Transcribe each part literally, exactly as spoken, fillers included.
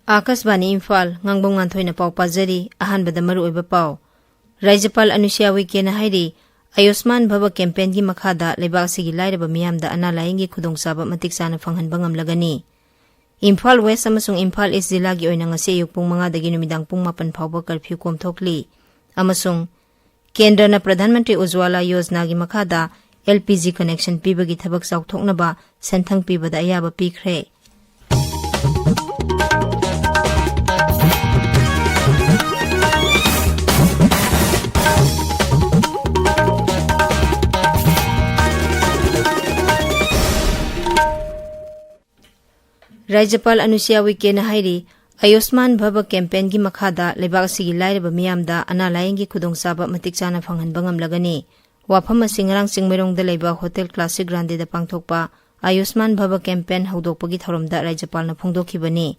ꯑꯥꯀꯥꯁꯕꯥꯅꯤ ꯏꯝꯐꯥꯜ, ꯉꯥꯡꯕꯝ ꯉꯥꯟꯊꯣꯏꯅ ꯄꯥꯎ ꯄꯥꯖꯔꯤ꯫ ꯑꯍꯥꯟꯕꯗ ꯃꯔꯨꯑꯣꯏꯕ ꯄꯥꯎ꯫ ꯔꯥꯖ꯭ꯌꯄꯥꯜ ꯑꯅꯨꯁ꯭ꯌꯥ ꯎꯏꯀꯦꯅ ꯍꯥꯏꯔꯤ, ꯑꯌꯨꯁꯃꯥꯟ ꯚꯕ ꯀꯦꯝꯄꯦꯟꯒꯤ ꯃꯈꯥꯗ ꯂꯩꯕꯥꯛ ꯑꯁꯤꯒꯤ ꯂꯥꯏꯔꯕ ꯃꯤꯌꯥꯝꯗ ꯑꯅꯥ ꯂꯥꯌꯦꯡꯒꯤ ꯈꯨꯗꯣꯡꯆꯥꯕ ꯃꯇꯤꯛ ꯆꯥꯅ ꯐꯪꯍꯟꯕ ꯉꯝꯂꯒꯅꯤ꯫ ꯏꯝꯐꯥꯜ ꯋꯦꯁ ꯑꯃꯁꯨꯡ ꯏꯝꯐꯥꯜ ꯏꯁ ꯖꯤꯂꯥꯒꯤ ꯑꯣꯏꯅ ꯉꯁꯤ ꯑꯌꯨꯛ ꯄꯨꯡ ꯃꯉꯥꯗꯒꯤ ꯅꯨꯃꯤꯗꯥꯡ ꯄꯨꯡ ꯃꯥꯄꯟ ꯐꯥꯎꯕ ꯀꯔꯐ꯭ꯌꯨ ꯀꯣꯝꯊꯣꯛꯂꯤ꯫ ꯑꯃꯁꯨꯡ ꯀꯦꯟꯗ꯭ꯔꯅ ꯄ꯭ꯔꯙꯥꯟ ꯃꯟꯇ꯭ꯔꯤ ꯎꯖ꯭ꯋꯥꯂꯥ ꯌꯣꯖꯅꯥꯒꯤ ꯃꯈꯥꯗ ꯑꯦꯜ ꯄꯤ ꯖꯤ ꯀꯅꯦꯛꯁꯟ ꯄꯤꯕꯒꯤ ꯊꯕꯛ ꯆꯥꯎꯊꯣꯛꯅꯕ ꯁꯦꯟꯊꯪ ꯄꯤꯕꯗ ꯑꯌꯥꯕ ꯄꯤꯈ꯭ꯔꯦ꯫ ꯔꯥꯖ꯭ꯌꯄꯥꯜ ꯑꯅꯨꯁ꯭ꯌꯥ ꯎꯏꯀꯦꯅ ꯍꯥꯏꯔꯤ, ꯑꯌꯨꯁꯃꯥꯟ ꯚꯕ ꯀꯦꯝꯄꯦꯟꯒꯤ ꯃꯈꯥꯗ ꯂꯩꯕꯥꯛ ꯑꯁꯤꯒꯤ ꯂꯥꯏꯔꯕ ꯃꯤꯌꯥꯝꯗ ꯑꯅꯥ ꯂꯥꯌꯦꯡꯒꯤ ꯈꯨꯗꯣꯡꯆꯥꯕ ꯃꯇꯤꯛ ꯆꯥꯅ ꯐꯪꯍꯟꯕ ꯉꯝꯂꯒꯅꯤ꯫ ꯋꯥꯐꯝ ꯑꯁꯤ ꯉꯔꯥꯡ ꯆꯤꯡꯃꯩꯔꯣꯡꯗ ꯂꯩꯕ ꯍꯣꯇꯦꯜ ꯀ꯭ꯂꯥꯁꯤꯛ ꯒ꯭ꯔꯥꯟꯗꯦꯗ ꯄꯥꯡꯊꯣꯛꯄ ꯑꯌꯨꯁꯃꯥꯟ ꯚꯕ ꯀꯦꯝꯄꯦꯟ ꯍꯧꯗꯣꯛꯄꯒꯤ ꯊꯧꯔꯝꯗ ꯔꯥꯖ꯭ꯌꯄꯥꯜꯅ ꯐꯣꯡꯗꯣꯛꯈꯤꯕꯅꯤ꯫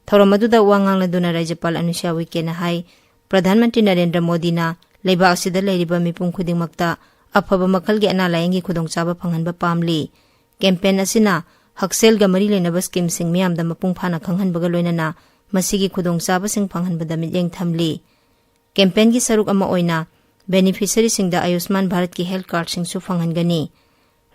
ꯊꯧꯔꯝ ꯑꯗꯨꯗ ꯋꯥ ꯉꯥꯡꯂꯗꯨꯅ ꯔꯥꯖ꯭ꯌꯄꯥꯜ ꯑꯅꯨꯁ꯭ꯌꯥ ꯎꯏꯀꯦꯅ ꯍꯥꯏ, ꯄ꯭ꯔꯙꯥꯟ ꯃꯟꯇ꯭ꯔꯤ ꯅꯔꯦꯟꯗ꯭ꯔ ꯃꯣꯗꯤꯅ ꯂꯩꯕꯥꯛ ꯑꯁꯤꯗ ꯂꯩꯔꯤꯕ ꯃꯤꯄꯨꯝ ꯈꯨꯗꯤꯡꯃꯛꯇ ꯑꯐꯕ ꯃꯈꯜꯒꯤ ꯑꯅꯥ ꯂꯥꯌꯦꯡꯒꯤ ꯈꯨꯗꯣꯡꯆꯥꯕ ꯐꯪꯍꯟꯕ ꯄꯥꯝꯂꯤ꯫ ꯀꯦꯝꯄꯦꯟ ꯑꯁꯤꯅ ꯍꯛꯁꯦꯜꯒ ꯃꯔꯤ ꯂꯩꯅꯕ ꯁ꯭ꯀꯤꯝꯁꯤꯡ ꯃꯤꯌꯥꯝꯗ ꯃꯄꯨꯡ ꯐꯥꯅ ꯈꯪꯍꯟꯕꯒ ꯂꯣꯏꯅꯅ ꯃꯁꯤꯒꯤ ꯈꯨꯗꯣꯡꯆꯥꯕꯁꯤꯡ ꯐꯪꯍꯟꯕꯗ ꯃꯤꯠꯌꯦꯡ ꯊꯝꯂꯤ꯫ ꯀꯦꯝꯄꯦꯟꯒꯤ ꯁꯔꯨꯛ ꯑꯃ ꯑꯣꯏꯅ ꯕꯦꯅꯤꯐꯤꯁꯔꯤꯁꯤꯡꯗ ꯑꯌꯨꯁꯃꯥꯟ ꯚꯥꯔꯠꯀꯤ ꯍꯦꯜꯊ ꯀꯥꯔꯗꯁꯤꯡꯁꯨ ꯐꯪꯍꯟꯒꯅꯤ꯫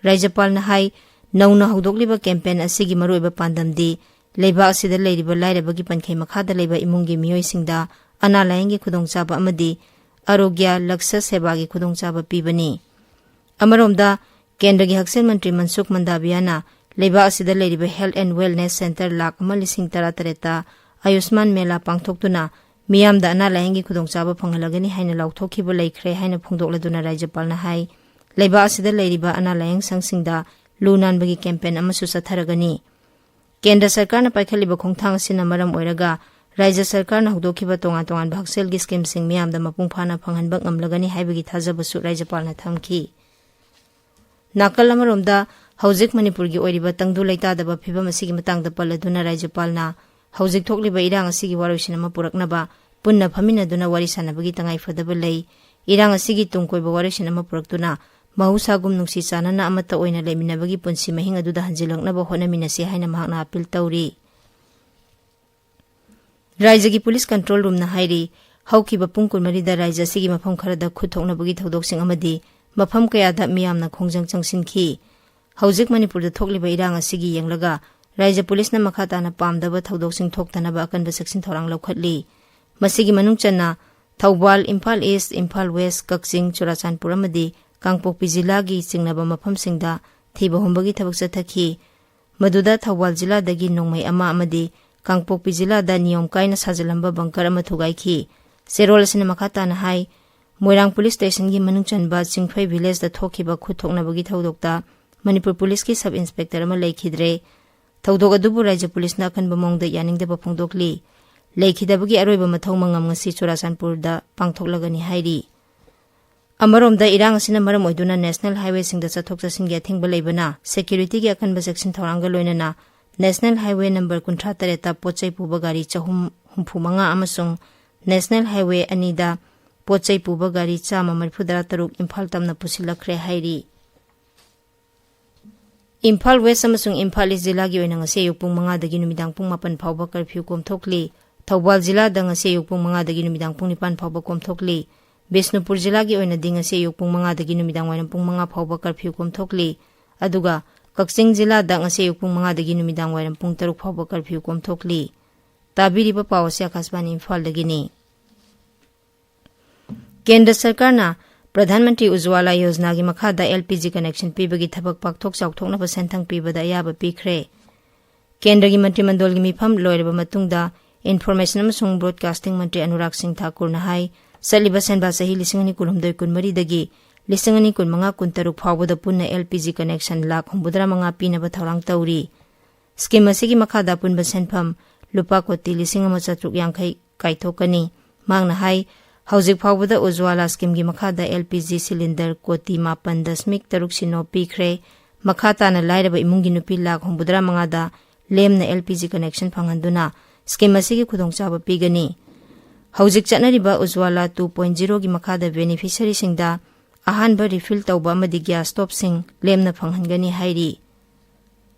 ꯔꯥꯖ꯭ꯌꯄꯥꯜꯅ ꯍꯥꯏ, ꯅꯧꯅ ꯍꯧꯗꯣꯛꯂꯤꯕ ꯀꯦꯝꯄꯦꯟ ꯑꯁꯤꯒꯤ ꯃꯔꯨꯑꯣꯏꯕ ꯄꯥꯟꯗꯝꯗꯤ ꯂꯩꯕꯥꯛ ꯑꯁꯤꯗ ꯂꯩꯔꯤꯕ ꯂꯥꯏꯔꯕꯒꯤ ꯄꯟꯈꯩ ꯃꯈꯥꯗ ꯂꯩꯕ ꯏꯃꯨꯡꯒꯤ ꯃꯤꯑꯣꯏꯁꯤꯡꯗ ꯑꯅꯥ ꯂꯥꯌꯦꯡꯒꯤ ꯈꯨꯗꯣꯡꯆꯥꯕ ꯑꯃꯗꯤ ꯑꯔꯣꯒ꯭ꯌ ꯂꯛꯁ ꯁꯦꯕꯥꯒꯤ ꯈꯨꯗꯣꯡꯆꯥꯕ ꯄꯤꯕꯅꯤ꯫ ꯑꯃꯔꯣꯝꯗ, ꯀꯦꯟꯗ꯭ꯔꯒꯤ ꯍꯛꯁꯦꯜ ꯃꯟꯇ꯭ꯔꯤ ꯃꯟꯁꯨꯈ ꯃꯟꯗꯥꯕꯤꯌꯥꯅ ꯂꯩꯕꯥꯛ ꯑꯁꯤꯗ ꯂꯩꯔꯤꯕ health and wellness centre lakh ꯑꯃ ꯂꯤꯁꯤꯡ ꯇꯔꯥ ꯇꯔꯦꯠꯇ ꯑꯌꯨꯁꯃꯥꯟ ꯃꯦꯂꯥ ꯄꯥꯡꯊꯣꯛꯇꯨꯅ ꯃꯤꯌꯥꯝꯗ ꯑꯅꯥ ꯂꯥꯌꯦꯡꯒꯤ ꯈꯨꯗꯣꯡꯆꯥꯕ ꯐꯪꯍꯜꯂꯒꯅꯤ ꯍꯥꯏꯅ ꯂꯥꯎꯊꯣꯛꯈꯤꯕ ꯂꯩꯈ꯭ꯔꯦ ꯍꯥꯏꯅ ꯐꯣꯡꯗꯣꯛꯂꯗꯨꯅ ꯔꯥꯖ꯭ꯌꯄꯥꯜꯅ ꯍꯥꯏ, ꯂꯩꯕꯥꯛ ꯑꯁꯤꯗ ꯂꯩꯔꯤꯕ ꯑꯅꯥ ꯂꯥꯌꯦꯡ ꯁꯪꯁꯤꯡꯗ ꯂꯨ ꯅꯥꯟꯕꯒꯤ ꯀꯦꯝꯄꯦꯟ ꯑꯃꯁꯨ ꯆꯠꯊꯔꯒꯅꯤ꯫ ꯀꯦꯟꯗ꯭ꯔ ꯁꯔꯀꯥꯔꯅ ꯄꯥꯏꯈꯠꯂꯤꯕ ꯈꯣꯡꯊꯥꯡ ꯑꯁꯤꯅ ꯃꯔꯝ ꯑꯣꯏꯔꯒ ꯔꯥꯖ꯭ꯌ ꯁꯔꯀꯥꯔꯅ ꯍꯧꯗꯣꯛꯈꯤꯕ ꯇꯣꯉꯥꯟ ꯇꯣꯉꯥꯟꯕ ꯍꯛꯁꯦꯜꯒꯤ ꯁ꯭ꯀꯤꯝꯁꯤꯡ ꯃꯤꯌꯥꯝꯗ ꯃꯄꯨꯡ ꯐꯥꯅ ꯐꯪꯍꯟꯕ ꯉꯝꯂꯒꯅꯤ ꯍꯥꯏꯕꯒꯤ ꯊꯥꯖꯕꯁꯨ ꯔꯥꯖ꯭ꯌꯄꯥꯜꯅ ꯊꯝꯈꯤ꯫ ꯅꯥꯀꯜ ꯑꯃꯔꯣꯝꯗ, ꯍꯧꯖꯤꯛ ꯃꯅꯤꯄꯨꯔꯒꯤ ꯑꯣꯏꯔꯤꯕ ꯇꯪꯗꯨ ꯂꯩꯇꯥꯗꯕ ꯐꯤꯕꯝ ꯑꯁꯤꯒꯤ ꯃꯇꯥꯡꯗ ꯄꯜꯂꯗꯨꯅ ꯔꯥꯖ꯭ꯌꯄꯥꯜꯅ ꯍꯧꯖꯤꯛ ꯊꯣꯛꯂꯤꯕ ꯏꯔꯥꯡ ꯑꯁꯤꯒꯤ ꯋꯥꯔꯣꯏꯁꯤꯟ ꯑꯃ ꯄꯨꯔꯛꯅꯕ ꯄꯨꯟꯅ ꯐꯝꯃꯤꯟꯅꯗꯨꯅ ꯋꯥꯔꯤ ꯁꯥꯟꯅꯕꯒꯤ ꯇꯉꯥꯏꯐꯗꯕ ꯂꯩ꯫ ꯏꯔꯥꯡ ꯑꯁꯤꯒꯤ ꯇꯨꯡ ꯀꯣꯏꯕ ꯋꯥꯔꯣꯏꯁꯤꯟ ꯑꯃ ꯄꯨꯔꯛꯇꯨꯅ ꯃꯍꯧꯁꯥꯒꯨꯝ ꯅꯨꯡꯁꯤ ꯆꯥꯟꯅꯅ ꯑꯃꯠꯇ ꯑꯣꯏꯅ ꯂꯩꯃꯤꯟꯅꯕꯒꯤ ꯄꯨꯟꯁꯤ ꯃꯍꯤꯡ ꯑꯗꯨꯗ ꯍꯟꯖꯤꯜꯂꯛꯅꯕ ꯍꯣꯠꯅꯃꯤꯟꯅꯁꯤ ꯍꯥꯏꯅ ꯃꯍꯥꯛꯅ ꯑꯥꯄꯤꯜ ꯇꯧꯔꯤ꯫ ꯔꯥꯏꯖ꯭ꯌꯒꯤ ꯄꯨꯂꯤꯁ ꯀꯟꯇ꯭ꯔꯣꯜ ꯔꯨꯝꯅ ꯍꯥꯏꯔꯤ, ꯍꯧꯈꯤꯕ ꯄꯨꯡ ꯀꯨꯟꯃꯔꯤꯗ ꯔꯥꯏꯖ꯭ꯌ ꯑꯁꯤꯒꯤ ꯃꯐꯝ ꯈꯔꯗ ꯈꯨꯠ ꯊꯣꯛꯅꯕꯒꯤ ꯊꯧꯗꯣꯛꯁꯤꯡ ꯑꯃꯗꯤ ꯃꯐꯝ ꯀꯌꯥꯗ ꯃꯤꯌꯥꯝꯅ ꯈꯣꯡꯖꯪ ꯆꯪꯁꯤꯟꯈꯤ꯫ ꯍꯧꯖꯤꯛ ꯃꯅꯤꯄꯨꯔꯗ ꯊꯣꯛꯂꯤꯕ ꯏꯔꯥꯡ ꯑꯁꯤꯒꯤ ꯌꯦꯡꯂꯒ ꯔꯥꯏꯖ꯭ꯌ ꯄꯨꯂꯤꯁꯅ ꯃꯈꯥ ꯇꯥꯅ ꯄꯥꯝꯗꯕ ꯊꯧꯗꯣꯛꯁꯤꯡ ꯊꯣꯛꯇꯅꯕ ꯑꯀꯟꯕ ꯆꯦꯛꯁꯤꯟ ꯊꯧꯔꯥꯡ ꯂꯧꯈꯠꯂꯤ꯫ ꯃꯁꯤꯒꯤ ꯃꯅꯨꯡ ꯆꯟꯅ ꯊꯧꯕꯥꯜ, ꯏꯝꯐꯥꯜ ꯏꯁ꯭ꯠ, ꯏꯝꯐꯥꯜ ꯋꯦꯁ꯭ꯠ, ꯀꯛꯆꯤꯡ, ꯆꯨꯔꯥꯆꯥꯟꯄꯨꯔ ꯑꯃꯗꯤ ꯀꯥꯡꯄꯣꯛꯄꯤ ꯖꯤꯂꯥꯒꯤ ꯆꯤꯡꯅꯕ ꯃꯐꯝꯁꯤꯡꯗ ꯊꯤꯕ ꯍꯨꯝꯕꯒꯤ ꯊꯕꯛ ꯆꯠꯊꯈꯤ꯫ ꯃꯗꯨꯗ ꯊꯧꯕꯥꯜ ꯖꯤꯂꯥꯗꯒꯤ ꯅꯣꯡꯃꯩ ꯑꯃ ꯑꯃꯗꯤ ꯀꯥꯡꯄꯣꯛꯄꯤ ꯖꯤꯂꯥꯗ ꯅꯤꯌꯣꯝ ꯀꯥꯏꯅ ꯁꯥꯖꯤꯜꯂꯝꯕ ꯕꯪꯀꯔ ꯑꯃ ꯊꯨꯒꯥꯏꯈꯤ꯫ ꯆꯦꯔꯣꯜ ꯑꯁꯤꯅ ꯃꯈꯥ ꯇꯥꯅ ꯍꯥꯏ, ꯃꯣꯏꯔꯥꯡ ꯄꯨꯂꯤꯁ ꯁ꯭ꯇꯦꯁꯟꯒꯤ ꯃꯅꯨꯡ ꯆꯟꯕ ꯆꯤꯡꯐꯩ ꯚꯤꯂꯦꯖꯇ ꯊꯣꯛꯈꯤꯕ ꯈꯨꯠ ꯊꯣꯛꯅꯕꯒꯤ ꯊꯧꯗꯣꯛꯇ ꯃꯅꯤꯄꯨꯔ ꯄꯨꯂꯤꯁꯀꯤ ꯁꯕ ꯏꯟꯁꯄꯦꯛꯇꯔ ꯑꯃ ꯂꯩꯈꯤꯗ꯭ꯔꯦ꯫ ꯊꯧꯗꯣꯛ ꯑꯗꯨꯕꯨ ꯔꯥꯏꯖ꯭ꯌ ꯄꯨꯂꯤꯁꯅ ꯑꯀꯟꯕ ꯃꯑꯣꯡꯗ ꯌꯥꯅꯤꯡꯗꯕ ꯐꯣꯡꯗꯣꯛꯂꯤ꯫ ꯂꯩꯈꯤꯗꯕꯒꯤ ꯑꯔꯣꯏꯕ ꯃꯊꯧ ꯃꯉꯝ ꯉꯁꯤ ꯆꯨꯔꯥꯆꯥꯟꯄꯨꯔꯗ ꯄꯥꯡꯊꯣꯛꯂꯒꯅꯤ ꯍꯥꯏꯔꯤ꯫ ꯑꯃꯔꯣꯝꯗ ꯏꯔꯥꯡ ꯑꯁꯤꯅ ꯃꯔꯝ ꯑꯣꯏꯗꯨꯅ ꯅꯦꯁꯅꯦꯜ ꯍꯥꯏꯋꯦꯁꯤꯡꯗ ꯆꯠꯊꯣꯛ ꯆꯠꯁꯤꯟꯒꯤ ꯑꯊꯤꯡꯕ ꯂꯩꯕꯅ ꯁꯦꯀ꯭ꯌꯨꯔꯤꯇꯤꯒꯤ ꯑꯀꯟꯕ ꯆꯦꯛꯁꯤꯟ ꯊꯧꯔꯥꯡꯒ ꯂꯣꯏꯅꯅ ꯅꯦꯁꯅꯦꯜ ꯍꯥꯏꯋꯦ ꯅꯝꯕꯔ ꯀꯨꯟꯊ꯭ꯔꯥ ꯇꯔꯦꯠꯇ ꯄꯣꯠ ꯆꯩ ꯄꯨꯕ ꯒꯥꯔꯤ ꯆꯍꯨꯝ ꯍꯨꯝꯐꯨ ꯃꯉꯥ ꯑꯃꯁꯨꯡ ꯅꯦꯁꯅꯦꯜ ꯍꯥꯏꯋꯦ ꯑꯅꯤꯗ ꯄꯣꯠ ꯆꯩ ꯄꯨꯕ ꯒꯥꯔꯤ ꯆꯥꯝꯃ ꯃꯔꯤꯐꯨ ꯇꯔꯥ ꯇꯔꯨꯛ ꯏꯝꯐꯥꯜ ꯇꯝꯅ ꯄꯨꯁꯤꯜꯂꯛꯈ꯭ꯔꯦ ꯍꯥꯏꯔꯤ꯫ ꯏꯝꯐꯥꯜ ꯋꯦꯁ꯭ꯠ ꯑꯃꯁꯨꯡ ꯏꯝꯐꯥꯜ ꯏꯁ꯭ꯠ ꯖꯤꯂꯥꯒꯤ ꯑꯣꯏꯅ ꯉꯁꯤ ꯑꯌꯨꯛ ꯄꯨꯡ ꯃꯉꯥꯗꯒꯤ ꯅꯨꯃꯤꯗꯥꯡ ꯄꯨꯡ ꯃꯥꯄꯟ ꯐꯥꯎꯕ ꯀꯔꯐ꯭ꯌꯨ ꯀꯣꯝꯊꯣꯛꯂꯤ꯫ ꯊꯧꯕꯥꯜ ꯖꯤꯂꯥꯗ ꯉꯁꯤ ꯑꯌꯨꯛ ꯄꯨꯡ ꯃꯉꯥꯗꯒꯤ ꯅꯨꯃꯤꯗꯥꯡ ꯄꯨꯡ ꯅꯤꯄꯥꯟ ꯐꯥꯎꯕ ꯀꯣꯝꯊꯣꯛꯂꯤ꯫ ꯕꯤꯁꯅꯨꯄꯨꯔ ꯖꯤꯂꯥꯒꯤ ꯑꯣꯏꯅꯗꯤ ꯉꯁꯤ ꯑꯌꯨꯛ ꯄꯨꯡ ꯃꯉꯥꯗꯒꯤ ꯅꯨꯃꯤꯗꯥꯡ ꯋꯥꯏꯔꯝ ꯄꯨꯡ ꯃꯉꯥ ꯐꯥꯎꯕ ꯀꯔꯐ꯭ꯌꯨ ꯀꯣꯝꯊꯣꯛꯂꯤ꯫ ꯑꯗꯨꯒ ꯀꯛꯆꯤꯡ ꯖꯤꯂꯥꯗ ꯉꯁꯤ ꯑꯌꯨꯛ ꯄꯨꯡ ꯃꯉꯥꯗꯒꯤ ꯅꯨꯃꯤꯗꯥꯡ ꯋꯥꯏꯔꯝ ꯄꯨꯡ ꯇꯔꯨꯛ ꯐꯥꯎꯕ ꯀꯔꯐ꯭ꯌꯨ ꯀꯣꯝꯊꯣꯛꯂꯤ꯫ ꯇꯥꯕꯤꯔꯤꯕ ꯄꯥꯎ ꯑꯁꯤ ꯑꯀꯥꯁꯕꯥꯅꯤ ꯏꯝꯐꯥꯜꯗꯒꯤꯅꯤ꯫ ꯀꯦꯟꯗ꯭ꯔ ꯁꯔꯀꯥꯔꯅ ꯄ꯭ꯔꯙꯥꯟ ꯃꯟꯇ꯭ꯔꯤ ꯎꯖ꯭ꯋꯥꯂꯥ ꯌꯣꯖꯅꯥꯒꯤ ꯃꯈꯥꯗ ꯑꯦꯜ ꯄꯤ ꯖꯤ ꯀꯅꯦꯛꯁꯟ ꯄꯤꯕꯒꯤ ꯊꯕꯛ ꯄꯥꯛꯊꯣꯛ ꯆꯥꯎꯊꯣꯛꯅꯕ ꯁꯦꯟꯊꯪ ꯄꯤꯕꯗ ꯑꯌꯥꯕ ꯄꯤꯈ꯭ꯔꯦ꯫ ꯀꯦꯟꯗ꯭ꯔꯒꯤ ꯃꯟꯇ꯭ꯔꯤ ꯃꯟꯗꯣꯜꯒꯤ ꯃꯤꯐꯝ ꯂꯣꯏꯔꯕ ꯃꯇꯨꯡꯗ ꯏꯟꯐꯣꯔꯃꯦꯁꯟ ꯑꯃꯁꯨꯡ ꯕ꯭ꯔꯣꯗꯀꯥꯁꯇꯤꯡ ꯃꯟꯇ꯭ꯔꯤ ꯑꯅꯨꯔꯥꯒ ꯁꯤꯡ ꯊꯥꯀꯨꯔꯅ ꯍꯥꯏ, ꯆꯠꯂꯤꯕ ꯁꯦꯟꯕꯥ ꯆꯍꯤ ꯂꯤꯁꯤꯡ ꯑꯅꯤ ꯀꯨꯟꯍꯨꯝꯗꯣꯏ ꯀꯨꯟꯃꯔꯤꯗꯒꯤ ꯂꯤꯁꯤꯡ ꯑꯅꯤ ꯀꯨꯟꯃꯉꯥ ꯀꯨꯟꯇꯔꯨꯛ ꯐꯥꯎꯕꯗ ꯄꯨꯟꯅ L P G connection lakh ꯍꯨꯝꯐꯨꯇꯔꯥ ꯃꯉꯥ ꯄꯤꯅꯕ ꯊꯧꯔꯥꯡ ꯇꯧꯔꯤ꯫ ꯁ꯭ꯀꯤꯝ ꯑꯁꯤꯒꯤ ꯃꯈꯥꯗ ꯑꯄꯨꯟꯕ ꯁꯦꯟꯐꯝ ꯂꯨꯄꯥ ꯀꯣꯇꯤ ꯂꯤꯁꯤꯡ ꯑꯃ ꯆꯥꯇ꯭ꯔꯨꯛ ꯌꯥꯡꯈꯩ ꯀꯥꯏꯊꯣꯛꯀꯅꯤ꯫ ꯃꯍꯥꯛꯅ ꯍꯥꯏ, ꯍꯧꯖꯤꯛ ꯐꯥꯎꯕꯗ ꯎꯖ꯭ꯋꯥꯂꯥ ꯁ꯭ꯀꯤꯝꯒꯤ ꯃꯈꯥꯗ ꯑꯦꯜ ꯄꯤ ꯖꯤ ꯁꯤꯂꯤꯟꯗꯔ ꯀꯣꯇꯤ ꯃꯥꯄꯟ ꯗꯁꯃꯤꯛ ꯇꯔꯨꯛ ꯁꯤꯅꯣ ꯄꯤꯈ꯭ꯔꯦ꯫ ꯃꯈꯥ ꯇꯥꯅ ꯂꯥꯏꯔꯕ ꯏꯃꯨꯡꯒꯤ ꯅꯨꯄꯤ ꯂꯥꯈ ꯍꯨꯝꯐꯨꯇꯔꯥ ꯃꯉꯥꯗ ꯂꯦꯝꯅ ꯑꯦꯜ ꯄꯤ ꯖꯤ ꯀꯅꯦꯛꯁꯟ ꯐꯪꯍꯟꯗꯨꯅ ꯁ꯭ꯀꯤꯝ ꯑꯁꯤꯒꯤ ꯈꯨꯗꯣꯡꯆꯥꯕ ꯄꯤꯒꯅꯤ꯫ ꯍꯧꯖꯤꯛ ꯆꯠꯅꯔꯤꯕ ꯎꯖ꯭ꯋꯥꯂꯥ ꯇꯨ ꯄꯣꯏꯟꯠ ꯖꯤꯔꯣꯒꯤ ꯃꯈꯥꯗ ꯕꯦꯅꯤꯐꯤꯁꯔꯤꯁꯤꯡꯗ ꯑꯍꯥꯟꯕ ꯔꯤꯐꯤꯜ ꯇꯧꯕ ꯑꯃꯗꯤ ꯒ꯭ꯌꯥꯁ ꯁ꯭ꯇꯣꯞꯁꯤꯡ ꯂꯦꯝꯅ ꯐꯪꯍꯟꯒꯅꯤ ꯍꯥꯏꯔꯤ꯫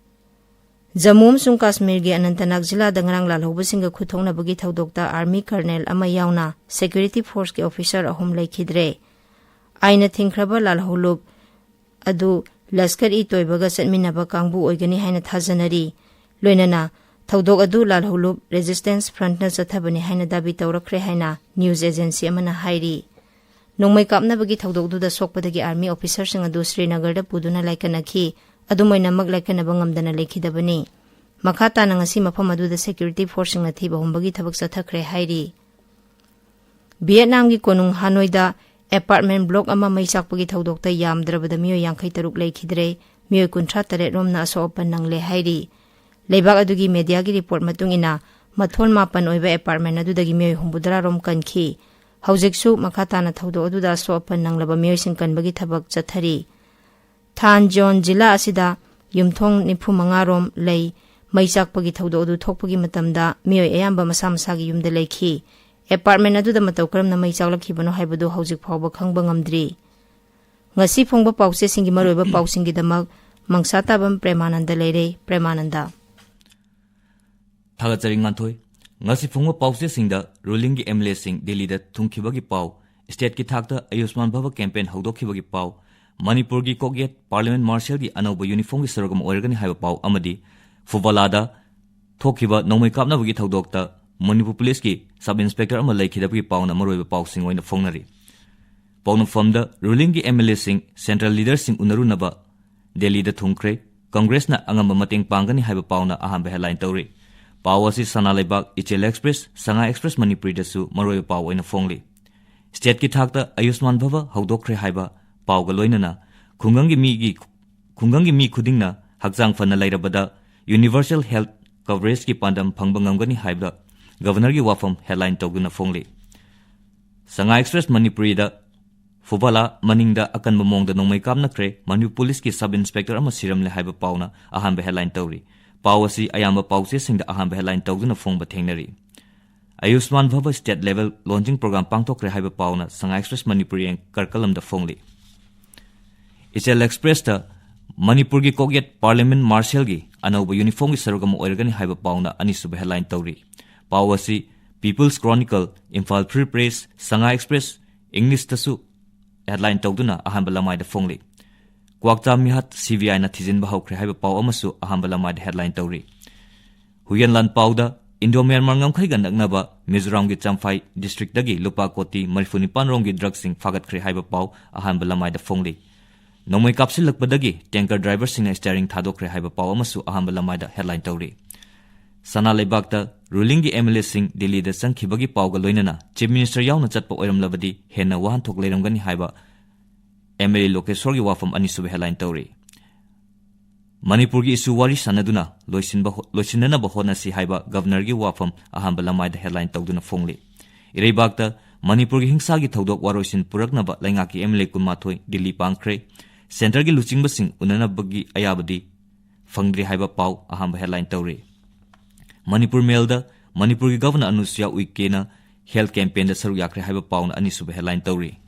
ꯖꯝꯃꯨ ꯑꯃꯁꯨꯡ ꯀꯥꯁꯃꯤꯔꯒꯤ ꯑꯅꯟꯇꯅꯥꯒ ꯖꯤꯂꯥꯗ ꯉꯔꯥꯡ ꯂꯥꯜꯍꯧꯕꯁꯤꯡꯒ ꯈꯨꯠꯊꯣꯛꯅꯕꯒꯤ ꯊꯧꯗꯣꯛꯇ ꯑꯥꯔꯃꯤ ꯀꯔꯅꯦꯜ ꯑꯃ ꯌꯥꯎꯅ ꯁꯦꯀ꯭ꯌꯨꯔꯤꯇꯤ ꯐꯣꯔꯁꯀꯤ ꯑꯣꯐꯤꯁꯔ ꯑꯍꯨꯝ ꯂꯩꯈꯤꯗ꯭ꯔꯦ꯫ ꯑꯥꯏꯟꯅ ꯊꯤꯡꯈ꯭ꯔꯕ ꯂꯥꯜꯍꯧꯂꯨꯞ ꯑꯗꯨ ꯂꯁꯀꯔ ꯏ ꯇꯣꯏꯕꯒ ꯆꯠꯃꯤꯟꯅꯕ ꯀꯥꯡꯕꯨ ꯑꯣꯏꯒꯅꯤ ꯍꯥꯏꯅ ꯊꯥꯖꯅꯔꯤ꯫ ꯂꯣꯏꯅꯅ ꯊꯧꯗꯣꯛ ꯑꯗꯨ ꯂꯥꯜꯍꯧꯂꯨꯞ ꯔꯦꯖꯤꯁꯇꯦꯟꯁ ꯐ꯭ꯔꯟꯠꯅ ꯆꯠꯊꯕꯅꯤ ꯍꯥꯏꯅ ꯗꯥꯕꯤ ꯇꯧꯔꯛꯈ꯭ꯔꯦ ꯍꯥꯏꯅ ꯅ꯭ꯌꯨꯁ ꯑꯦꯖꯦꯟꯁꯤ ꯑꯃꯅ ꯍꯥꯏꯔꯤ꯫ ꯅꯣꯡꯃꯩ ꯀꯥꯞꯅꯕꯒꯤ ꯊꯧꯗꯣꯛꯇꯨꯗ ꯁꯣꯛꯄꯗꯒꯤ ꯑꯥꯔꯃꯤ ꯑꯣꯐꯤꯁꯔꯁꯤꯡ ꯑꯗꯨ ꯁ꯭ꯔꯤꯅꯒꯔꯗ ꯄꯨꯗꯨꯅ ꯂꯥꯏꯀꯠꯅꯈꯤ꯫ ꯑꯗꯨꯝ ꯑꯣꯏꯅꯃꯛ ꯂꯥꯏꯀꯠꯅꯕ ꯉꯝꯗꯅ ꯂꯩꯈꯤꯗꯕꯅꯤ꯫ ꯃꯈꯥ ꯇꯥꯅ ꯉꯁꯤ ꯃꯐꯝ ꯑꯗꯨꯗ ꯁꯦꯀ꯭ꯌꯨꯔꯤꯇꯤ ꯐꯣꯔꯁꯁꯤꯡꯅ ꯊꯤꯕ ꯍꯨꯝꯕꯒꯤ ꯊꯕꯛ ꯆꯠꯊꯈ꯭ꯔꯦ ꯍꯥꯏꯔꯤ꯫ ꯚꯤꯌꯦꯠꯅꯥꯝꯒꯤ ꯀꯣꯅꯨꯡ ꯍꯥꯅꯣꯏꯗ ꯑꯦꯄꯥꯔꯠꯃꯦꯟ ꯕ꯭ꯂꯣꯛ ꯑꯃ ꯃꯩ ꯆꯥꯛꯄꯒꯤ ꯊꯧꯗꯣꯛꯇ ꯌꯥꯝꯗ꯭ꯔꯕꯗ ꯃꯤꯑꯣꯏ ꯌꯥꯡꯈꯩ ꯇꯔꯨꯛ ꯂꯩꯈꯤꯗ꯭ꯔꯦ, ꯃꯤꯑꯣꯏ ꯀꯨꯟꯊ꯭ꯔꯥ ꯇꯔꯦꯠ ꯔꯣꯝꯅ ꯑꯁꯣꯛ ꯑꯄꯟ ꯅꯪꯂꯦ ꯍꯥꯏꯔꯤ꯫ ꯂꯩꯕꯥꯛ ꯑꯗꯨꯒꯤ ꯃꯦꯗꯤꯌꯥꯒꯤ ꯔꯤꯄꯣꯔꯠ ꯃꯇꯨꯡ ꯏꯟꯅ, ꯃꯊꯣꯟ ꯃꯥꯄꯟ ꯑꯣꯏꯕ ꯑꯦꯄꯥꯔꯠꯃꯦꯟ ꯑꯗꯨꯗꯒꯤ ꯃꯤꯑꯣꯏ ꯍꯨꯝꯐꯨꯇꯔꯥ ꯔꯣꯝ ꯀꯟꯈꯤ꯫ ꯍꯧꯖꯤꯛꯁꯨ ꯃꯈꯥ ꯇꯥꯅ ꯊꯧꯗꯣꯛ ꯑꯗꯨꯗ ꯑꯁꯣꯛ ꯑꯄꯟ ꯅꯪꯂꯕ ꯃꯤꯑꯣꯏꯁꯤꯡ ꯀꯟꯕꯒꯤ ꯊꯕꯛ ꯆꯠꯊꯔꯤ꯫ ꯊꯥꯟꯖꯣꯟ ꯖꯤꯂꯥ ꯑꯁꯤꯗ ꯌꯨꯝꯊꯣꯡ ꯅꯤꯐꯨ ꯃꯉꯥ ꯔꯣꯝ ꯂꯩ꯫ ꯃꯩ ꯆꯥꯛꯄꯒꯤ ꯊꯧꯗꯣꯛ ꯑꯗꯨ ꯊꯣꯛꯄꯒꯤ ꯃꯇꯝꯗ ꯃꯤꯑꯣꯏ ꯑꯌꯥꯝꯕ ꯃꯁꯥ ꯃꯁꯥꯒꯤ ꯌꯨꯝꯗ ꯂꯩꯈꯤ꯫ ꯑꯦꯄꯥꯔꯠꯃꯦꯟ ꯑꯗꯨꯗ ꯃꯇꯧ ꯀꯔꯝꯅ ꯃꯩ ꯆꯥꯛꯂꯛꯈꯤꯕꯅꯣ ꯍꯥꯏꯕꯗꯨ ꯍꯧꯖꯤꯛ ꯐꯥꯎꯕ ꯈꯪꯕ ꯉꯝꯗ꯭ꯔꯤ꯫ ꯉꯁꯤ ꯐꯣꯡꯕ ꯄꯥꯎꯆꯦꯁꯤꯡꯒꯤ ꯃꯔꯨꯑꯣꯏꯕ ꯄꯥꯎꯁꯤꯡꯒꯤꯗꯃꯛ ꯃꯪꯁꯥꯇꯥꯕꯝ ꯄ꯭ꯔꯦꯃꯥꯅꯟꯗ ꯂꯩꯔꯦ꯫ ꯄ꯭ꯔꯦꯃꯥꯅꯟꯗ꯫ ꯊꯥꯒꯠꯆꯔꯤ ꯉꯥꯟꯊꯣꯏ꯫ ꯉꯁꯤ ꯐꯣꯡꯕ ꯄꯥꯎꯆꯦꯁꯤꯡꯗ ꯔꯨꯂꯤꯡꯒꯤ ꯑꯦꯝ ꯑꯦꯜ ꯑꯦꯁꯤꯡ ꯗꯤꯜꯂꯤꯗ ꯊꯨꯡꯈꯤꯕꯒꯤ ꯄꯥꯎ, ꯁ꯭ꯇꯦꯠꯀꯤ ꯊꯥꯛꯇ ꯑꯌꯨꯁꯃꯥꯟ ꯚꯥꯕ ꯀꯦꯝꯄꯦꯟ ꯍꯧꯗꯣꯛꯈꯤꯕꯒꯤ ꯄꯥꯎ, ꯃꯅꯤꯄꯨꯔꯒꯤ ꯀꯣꯛꯌꯦꯠ ꯄꯥꯔꯂꯤꯌꯥꯃꯦꯟꯠ ꯃꯥꯔꯁꯦꯜꯒꯤ ꯑꯅꯧꯕ ꯌꯨꯅꯤꯐꯣꯔꯝꯒꯤ ꯁꯔꯨꯛ ꯑꯃ ꯑꯣꯏꯔꯒꯅꯤ ꯍꯥꯏꯕ ꯄꯥꯎ ꯑꯃꯗꯤ ꯐꯨꯕꯂꯥꯗ ꯊꯣꯛꯈꯤꯕ ꯅꯣꯡꯃꯩ ꯀꯥꯞꯅꯕꯒꯤ ꯊꯧꯗꯣꯛꯇ ꯃꯅꯤꯄꯨꯔ ꯄꯨꯂꯤꯁꯀꯤ ꯁꯕ ꯏꯟꯁꯄꯦꯛꯇꯔ ꯑꯃ ꯂꯩꯈꯤꯗꯕꯒꯤ ꯄꯥꯎꯅ ꯃꯔꯨꯑꯣꯏꯕ ꯄꯥꯎꯁꯤꯡ ꯑꯣꯏꯅ ꯐꯣꯡꯅꯔꯤ꯫ ꯄꯥꯎꯅꯐꯝꯗ ꯔꯨꯂꯤꯡꯒꯤ ꯑꯦꯝ ꯑꯦꯜ ꯑꯦꯁꯤꯡ ꯁꯦꯟꯇ꯭ꯔꯦꯜ ꯂꯤꯗꯔꯁꯤꯡ ꯎꯅꯔꯨꯅꯕ ꯗꯦꯜꯂꯤꯗ ꯊꯨꯡꯈ꯭ꯔꯦ, ꯀꯪꯒ꯭ꯔꯦꯁꯅ ꯑꯉꯝꯕ ꯃꯇꯦꯡ ꯄꯥꯡꯒꯅꯤ ꯍꯥꯏꯕ ꯄꯥꯎꯅ ꯑꯍꯥꯟꯕ ꯍꯦꯗꯂꯥꯏꯟ ꯇꯧꯔꯤ꯫ ꯄꯥꯎ ꯑꯁꯤ ꯁꯅꯥ ꯂꯩꯕꯥꯛ, ꯏꯆꯦꯜ ꯑꯦꯛꯁꯄ꯭ꯔꯦꯁ, ꯁꯉꯥꯏ ꯑꯦꯛꯁꯄ꯭ꯔꯦꯁ ꯃꯅꯤꯄꯨꯔꯤꯗꯁꯨ ꯃꯔꯨꯑꯣꯏꯕ ꯄꯥꯎ ꯑꯣꯏꯅ ꯐꯣꯡꯂꯤ꯫ ꯁ꯭ꯇꯦꯠꯀꯤ ꯊꯥꯛꯇ ꯑꯌꯨꯁꯃꯥꯟ ꯚꯥꯕ ꯍꯧꯗꯣꯛꯈ꯭ꯔꯦ ꯍꯥꯏꯕ ꯄꯥꯎꯒ ꯂꯣꯏꯅꯅ ꯈꯨꯡꯒꯪꯒꯤ ꯃꯤꯒꯤ, ꯈꯨꯡꯒꯪꯒꯤ ꯃꯤ ꯈꯨꯗꯤꯡꯅ ꯍꯛꯆꯥꯡ ꯐꯅ ꯂꯩꯔꯕꯗ ꯌꯨꯅꯤꯚꯔꯁꯦꯜ ꯍꯦꯜꯊ ꯀꯚꯔꯦꯖꯀꯤ ꯄꯥꯟꯗꯝ ꯐꯪꯕ ꯉꯝꯒꯅꯤ ꯍꯥꯏꯕ ꯒꯚꯔꯅꯔꯒꯤ ꯋꯥꯐꯝ ꯍꯦꯗꯂꯥꯏꯟ ꯇꯧꯗꯨꯅ ꯐꯣꯡꯂꯤ꯫ ꯁꯉꯥꯏ ꯑꯦꯛꯁꯄ꯭ꯔꯦꯁ ꯃꯅꯤꯄꯨꯔꯤꯗ ꯐꯨꯕꯂꯥ ꯃꯅꯤꯡꯗ ꯑꯀꯟꯕ ꯃꯑꯣꯡꯗ ꯅꯣꯡꯃꯩ ꯀꯥꯞꯅꯈ꯭ꯔꯦ, ꯃꯅꯤꯄꯨꯔ ꯄꯨꯂꯤꯁꯀꯤ ꯁꯕ ꯏꯟꯁꯄꯦꯛꯇꯔ ꯑꯃ ꯁꯤꯔꯝꯂꯦ ꯍꯥꯏꯕ ꯄꯥꯎꯅ ꯑꯍꯥꯟꯕ ꯍꯦꯗꯂꯥꯏꯟ ꯇꯧꯔꯤ꯫ ꯄꯥꯎ ꯑꯁꯤ ꯑꯌꯥꯝꯕ ꯄꯥꯎꯆꯦꯁꯤꯡꯗ ꯑꯍꯥꯟꯕ ꯍꯦꯗꯂꯥꯏꯟ ꯇꯧꯗꯨꯅ ꯐꯣꯡꯕ ꯊꯦꯡꯅꯔꯤ꯫ ꯑꯌꯨꯁꯃꯥꯟ ꯚꯥꯕ ꯁ꯭ꯇꯦꯠ ꯂꯦꯚꯦꯜ ꯂꯣꯟꯆꯤꯡ ꯄ꯭ꯔꯣꯒ꯭ꯔꯥꯝ ꯄꯥꯡꯊꯣꯛꯈ꯭ꯔꯦ ꯍꯥꯏꯕ ꯄꯥꯎꯅ ꯁꯉꯥꯏ ꯑꯦꯛꯁꯄ꯭ꯔꯦꯁ ꯃꯅꯤꯄꯨꯔꯤ ꯑꯦꯡꯀꯔ ꯀꯂꯝꯗ ꯐꯣꯡꯂꯤ꯫ ꯏꯆꯦꯜ ꯑꯦꯛꯁꯄ꯭ꯔꯦꯁꯇ ꯃꯅꯤꯄꯨꯔꯒꯤ ꯀꯣꯛꯌꯦꯠ Parliament Martialꯒꯤ ꯑꯅꯧꯕ uniformꯒꯤ ꯁꯔꯨꯛ ꯑꯃ ꯑꯣꯏꯔꯒꯅꯤ ꯍꯥꯏꯕ ꯄꯥꯎꯅ ꯑꯅꯤꯁꯨꯕ headline ꯇꯧꯔꯤ꯫ ꯄꯥꯎ ꯑꯁꯤ People's Chronicle, Imphal Free Press, Sangai Express, Englishꯇꯁꯨ headline ꯇꯧꯗꯨꯅ ꯑꯍꯥꯟꯕ ꯂꯃꯥꯏꯗ ꯐꯣꯡꯂꯤ꯫ ꯀ꯭ꯋꯥꯛꯆꯥ ꯃꯤꯍꯥꯠ CBIꯅ ꯊꯤꯖꯤꯟꯕ ꯍꯧꯈ꯭ꯔꯦ ꯍꯥꯏꯕ ꯄꯥꯎ ꯑꯃꯁꯨ ꯑꯍꯥꯟꯕ ꯂꯃꯥꯏꯗ headline ꯇꯧꯔꯤ꯫ ꯍꯨꯏꯌꯦꯟꯂꯥꯟ ꯄꯥꯎꯗ Indo-Myanmar ꯉꯝꯈꯩꯒ ꯅꯛꯅꯕ ꯃꯤꯖꯣꯔꯥꯝꯒꯤ ꯆꯝꯐꯥꯏ districtꯗꯒꯤ ꯂꯨꯄꯥ ꯀꯣꯇꯤ ꯃꯔꯤꯐꯨ ꯅꯤꯄꯥꯟ ꯔꯣꯝꯒꯤ drugꯁꯤꯡ ꯐꯥꯒꯠꯈ꯭ꯔꯦ ꯍꯥꯏꯕ ꯄꯥꯎ ꯑꯍꯥꯟꯕ ꯂꯃꯥꯏꯗ ꯐꯣꯡꯂꯤ꯫ ꯅꯣꯡꯃꯩ ꯀꯥꯞꯁꯤꯜꯂꯛꯄꯗꯒꯤ tanker driverꯁꯤꯡꯅ steering ꯊꯥꯗꯣꯛꯈ꯭ꯔꯦ ꯍꯥꯏꯕ ꯄꯥꯎ ꯑꯃꯁꯨ ꯑꯍꯥꯟꯕ ꯂꯃꯥꯏꯗ headline ꯇꯧꯔꯤ꯫ ꯁꯅꯥ ꯂꯩꯕꯥꯛꯇ rulingꯒꯤ MLAꯁꯤꯡ ꯗꯤꯜꯂꯤꯗ ꯆꯪꯈꯤꯕꯒꯤ ꯄꯥꯎꯒ ꯂꯣꯏꯅꯅ Chief Minister ꯌꯥꯎꯅ ꯆꯠꯄ ꯑꯣꯏꯔꯝꯂꯕꯗꯤ ꯍꯦꯟꯅ ꯋꯥꯍꯟꯊꯣꯛ ꯂꯩꯔꯝꯒꯅꯤ ꯍꯥꯏꯕ MLA ꯂꯣꯀꯦꯁꯣꯔꯒꯤ ꯋꯥꯐꯝ ꯑꯅꯤꯁꯨꯕ headline ꯇꯧꯔꯤ꯫ ꯃꯅꯤꯄꯨꯔꯒꯤ issue ꯋꯥꯔꯤ ꯁꯥꯟꯅꯗꯨꯅ ꯂꯣꯏꯁꯤꯟꯕ ꯍꯣ-, ꯂꯣꯏꯁꯤꯟꯅꯅꯕ ꯍꯣꯠꯅꯁꯤ ꯍꯥꯏꯕ Governorꯒꯤ ꯋꯥꯐꯝ ꯑꯍꯥꯟꯕ ꯂꯃꯥꯏꯗ headline ꯇꯧꯗꯨꯅ ꯐꯣꯡꯂꯤ꯫ ꯏꯔꯩꯕꯥꯛꯇ ꯃꯅꯤꯄꯨꯔꯒꯤ ꯍꯤꯡꯁꯥꯒꯤ ꯊꯧꯗꯣꯛ ꯋꯥꯔꯣꯏꯁꯤꯟ ꯄꯨꯔꯛꯅꯕ ꯂꯩꯉꯥꯛꯀꯤ MLA ꯀꯨꯟꯃꯥꯊꯣꯏ ꯗꯤꯜꯂꯤ ꯄꯥꯡꯈ꯭ꯔꯦ꯫ Centreꯒꯤ ꯂꯨꯆꯤꯡꯕꯁꯤꯡ ꯎꯅꯅꯕꯒꯤ ꯑꯌꯥꯕꯗꯤ ꯐꯪꯗ꯭ꯔꯤ ꯍꯥꯏꯕ ꯄꯥꯎ ꯑꯍꯥꯟꯕ headline ꯇꯧꯔꯤ꯫ ꯃꯅꯤꯄꯨꯔ Mailꯗ ꯃꯅꯤꯄꯨꯔꯒꯤ Governor ꯑꯅꯨꯁꯨꯌꯥ ꯎꯏꯀꯦꯅ health campaignꯗ ꯁꯔꯨꯛ ꯌꯥꯈ꯭ꯔꯦ ꯍꯥꯏꯕ ꯄꯥꯎꯅ ꯑꯅꯤꯁꯨꯕ headline ꯇꯧꯔꯤ꯫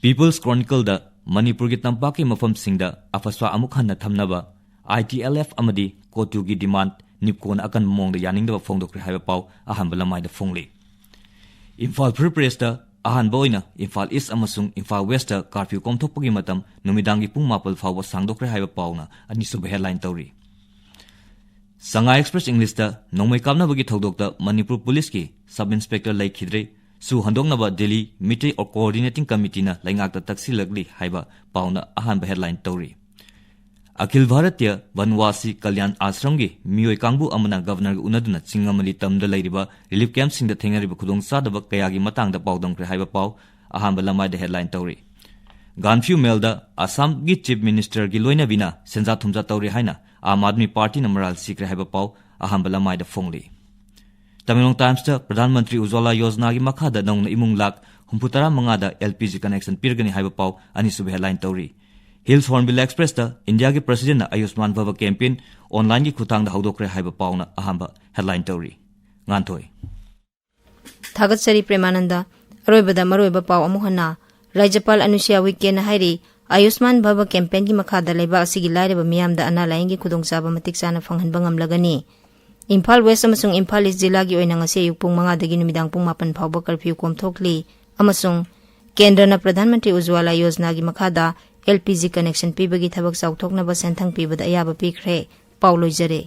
People's Chronicleꯗ ꯃꯅꯤꯄꯨꯔꯒꯤ ꯇꯝꯄꯥꯛꯀꯤ ꯃꯐꯝꯁꯤꯡꯗ ꯑꯐꯁ꯭ꯋꯥ ꯑꯃꯨꯛ ꯍꯟꯅ ꯊꯝꯅꯕ ITLF ꯑꯃꯗꯤ COTUꯒꯤ demand NEEPCOꯅ ꯑꯀꯟꯕ ꯃꯑꯣꯡꯗ ꯌꯥꯅꯤꯡꯗꯕ ꯐꯣꯡꯗꯣꯛꯈ꯭ꯔꯦ ꯍꯥꯏꯕ ꯄꯥꯎ ꯑꯍꯥꯟꯕ ꯂꯃꯥꯏꯗ ꯐꯣꯡꯂꯤ꯫ Imphal Free Pressꯇ ꯑꯍꯥꯟꯕ ꯑꯣꯏꯅ Imphal East ꯑꯃꯁꯨꯡ Imphal Westꯇ curfew ꯀꯣꯝꯊꯣꯛꯄꯒꯤ ꯃꯇꯝ ꯅꯨꯃꯤꯗꯥꯡꯒꯤ ꯄꯨꯡ ꯃꯥꯄꯜ ꯐꯥꯎꯕ ꯁꯥꯡꯗꯣꯛꯈ꯭ꯔꯦ ꯍꯥꯏꯕ ꯄꯥꯎꯅ ꯑꯅꯤꯁꯨꯕ headline ꯇꯧꯔꯤ꯫ Sangai Express Englishꯇ ꯅꯣꯡꯃꯩ ꯀꯥꯞꯅꯕꯒꯤ ꯊꯧꯗꯣꯛꯇ ꯃꯅꯤꯄꯨꯔ ꯄꯨꯂꯤꯁꯀꯤ sub inspector ꯂꯩꯈꯤꯗ꯭ꯔꯦ, ꯁꯨ ꯍꯟꯗꯣꯛꯅꯕ ꯗꯤꯜꯂꯤ ꯃꯤꯇꯩ Coordinating Committeeꯅ ꯂꯩꯉꯥꯛꯇ ꯇꯛꯁꯤꯜꯂꯛꯂꯤ ꯍꯥꯏꯕ ꯄꯥꯎꯅ ꯑꯍꯥꯟꯕ headline ꯇꯧꯔꯤ꯫ ꯑꯈꯤꯜ ꯚꯥꯔꯇꯤꯌ ꯚꯟꯋꯥꯁꯤ ꯀꯜꯌꯥꯟ ꯑꯥꯁ꯭ꯔꯝꯒꯤ ꯃꯤꯑꯣꯏ ꯀꯥꯡꯕꯨ ꯑꯃꯅ Governorꯒ ꯎꯅꯗꯨꯅ ꯆꯤꯡ ꯑꯃꯂꯤ ꯇꯝꯗ ꯂꯩꯔꯤꯕ relief campꯁꯤꯡꯗ ꯊꯦꯡꯅꯔꯤꯕ ꯈꯨꯗꯣꯡꯆꯥꯗꯕ ꯀꯌꯥꯒꯤ ꯃꯇꯥꯡꯗ ꯄꯥꯎꯗꯝꯈ꯭ꯔꯦ ꯍꯥꯏꯕ ꯄꯥꯎ ꯑꯍꯥꯟꯕ ꯂꯃꯥꯏꯗ headline ꯇꯧꯔꯤ꯫ Gaanphiu Mailꯗ ꯑꯁꯥꯝꯒꯤ Chief Ministerꯒꯤ ꯂꯣꯏꯅꯕꯤꯅ ꯁꯦꯟꯖꯥ ꯊꯨꯝꯖꯥ ꯇꯧꯔꯦ ꯍꯥꯏꯅ ꯑꯥꯝ ꯑꯥꯗꯃꯤ ꯄꯥꯔꯇꯤꯅ ꯃꯔꯥꯜ ꯁꯤꯈ꯭ꯔꯦ ꯍꯥꯏꯕ ꯄꯥꯎ ꯑꯍꯥꯟꯕ ꯂꯃꯥꯏꯗ ꯐꯣꯡꯂꯤ꯫ ꯇꯃꯦꯡꯂꯣꯡ Timesꯇ ꯄ꯭ꯔꯙꯥꯟ ꯃꯟꯇ꯭ꯔꯤ ꯎꯖ꯭ꯋꯥꯂꯥ ꯌꯣꯖꯅꯥꯒꯤ ꯃꯈꯥꯗ ꯅꯧꯅ ꯏꯃꯨꯡ ꯂꯥꯈ ꯍꯨꯝꯐꯨ ꯇꯔꯥ ꯃꯉꯥꯗ LPG connection ꯄꯤꯔꯒꯅꯤ ꯍꯥꯏꯕ ꯄꯥꯎ ꯑꯅꯤꯁꯨꯕ headline ꯇꯧꯔꯤ꯫ Hills Hornbill Expressꯇ ꯏꯟꯗꯤꯌꯥꯒꯤ Presidentꯅ Ayushman Bhava campaign onlineꯒꯤ ꯈꯨꯠꯊꯥꯡꯗ ꯍꯧꯗꯣꯛꯈ꯭ꯔꯦ ꯍꯥꯏꯕ ꯄꯥꯎꯅ ꯑꯍꯥꯟꯕ headline ꯇꯧꯔꯤ꯫ ꯉꯥꯟꯊꯣꯏ꯫ ꯊꯥꯒꯠꯆꯔꯤ ꯄ꯭ꯔꯦꯃꯥꯅꯟꯗ꯫ ꯑꯔꯣꯏꯕꯗ ꯃꯔꯨꯑꯣꯏꯕ ꯄꯥꯎ ꯑꯃꯨꯛ ꯍꯟꯅ꯫ ꯔꯥꯖ꯭ꯌꯄꯥꯜ ꯑꯅꯨꯁꯨꯌꯥ ꯎꯏꯀꯦꯅ ꯍꯥꯏꯔꯤ, ꯑꯌꯨꯁꯃꯥꯟ ꯚꯥꯕ ꯀꯦꯝꯄꯦꯟꯒꯤ ꯃꯈꯥꯗ ꯂꯩꯕꯥꯛ ꯑꯁꯤꯒꯤ ꯂꯥꯏꯔꯕ ꯃꯤꯌꯥꯝꯗ ꯑꯅꯥ ꯂꯥꯌꯦꯡꯒꯤ ꯈꯨꯗꯣꯡꯆꯥꯕ ꯃꯇꯤꯛ ꯆꯥꯅ ꯐꯪꯍꯟꯕ ꯉꯝꯂꯒꯅꯤ꯫ ꯏꯝꯐꯥꯜ ꯋꯦꯁ ꯑꯃꯁꯨꯡ ꯏꯝꯐꯥꯜ ꯏꯁ ꯖꯤꯂꯥꯒꯤ ꯑꯣꯏꯅ ꯉꯁꯤ ꯑꯌꯨꯛ ꯄꯨꯡ ꯃꯉꯥꯗꯒꯤ ꯅꯨꯃꯤꯗꯥꯡ ꯄꯨꯡ ꯃꯥꯄꯟ ꯐꯥꯎꯕ ꯀꯔꯐ꯭ꯌꯨ ꯀꯣꯝꯊꯣꯛꯂꯤ ꯑꯃꯁꯨꯡ ꯀꯦꯟꯗ꯭ꯔꯅ ꯄ꯭ꯔꯙꯥꯟ ꯃꯟꯇ꯭ꯔꯤ ꯎꯖ꯭ꯋꯥꯂꯥ ꯌꯣꯖꯅꯥꯒꯤ ꯃꯈꯥꯗ ꯑꯦꯜ ꯄꯤ ꯖꯤ ꯀꯅꯦꯛꯁꯟ ꯄꯤꯕꯒꯤ ꯊꯕꯛ ꯆꯥꯎꯊꯣꯛꯅꯕ ꯁꯦꯟꯊꯪ ꯄꯤꯕꯗ ꯑꯌꯥꯕ ꯄꯤꯈ꯭ꯔꯦ꯫ ꯄꯥꯎ ꯂꯣꯏꯖꯔꯦ꯫